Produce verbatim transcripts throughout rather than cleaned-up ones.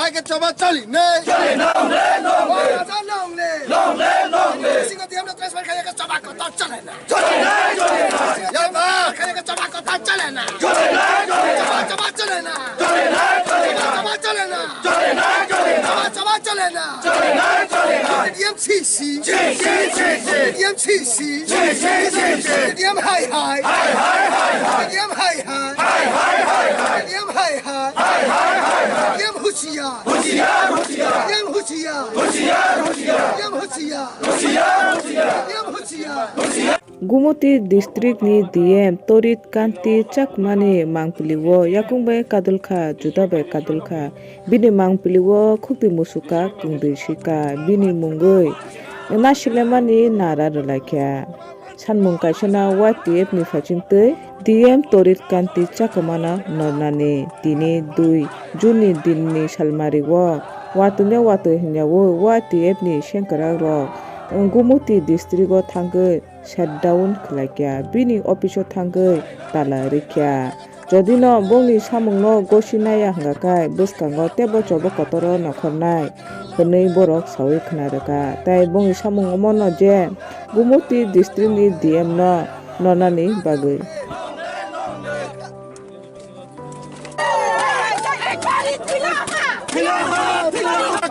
Hai khe choba choli nai. Choli nai, long live, long live. Raja long live. Long live, long live. Singo D M no transfer khai khe choba kotor choli nai. Choli nai, choli nai. Yaba. Khai khe choba kotor choli nai. Choli nai, choli nai. Choba, choba choli nai. Choli nai, choli nai. Choba, choba choli nai. Choli nai, choli nai. Choba, choba choli nai. Choli nai, choli nai. D M C C. C C, C C. D M C C. C C, C C. D M hai hai. Hai hai, hai hai. D M hai hai. Hai hai, hai hai. D M hai hai. Hai hai, hai hai. D M husiar. Husiar, husiar. D M husiar. Husiar, husiar. D M husiar. Husiar, husiar. D M husiar. Husiar. Gumoti district ni D M Torit Kanti Chakmani mangpili o yakung bai kadulkha, juda bai kadulkha. Bini mangpili o khukti musuka, kungdui sika, bini mungwi nasilemani nara rwlaikha. Sanmung kaisano Y T F ni phaichingtwi D M Torit Kanti Chakmano nornani tini dui June ni din ni salmari o watwi no watwi hwnyawi Y T F ni sengkwrak rok Gumoti district o thangwi shutdown khwlaikha, bini office o thangwi tala rikha. Jodi no bongni samung no gosi naiya hwnkha khe bwskango teibo choba kotor o nokhornai hwnwi borok sawi khna rwkha. Tei bongni samung omo no je Gumoti district ni D M no nornani bagwi.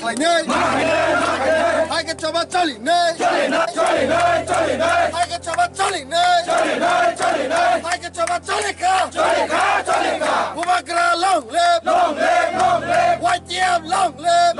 Khlainai. Hai khe choba choli nai. Hai khe choba choli nai. Hai khe choba choli kha. Bubagra long live. Y T F long live.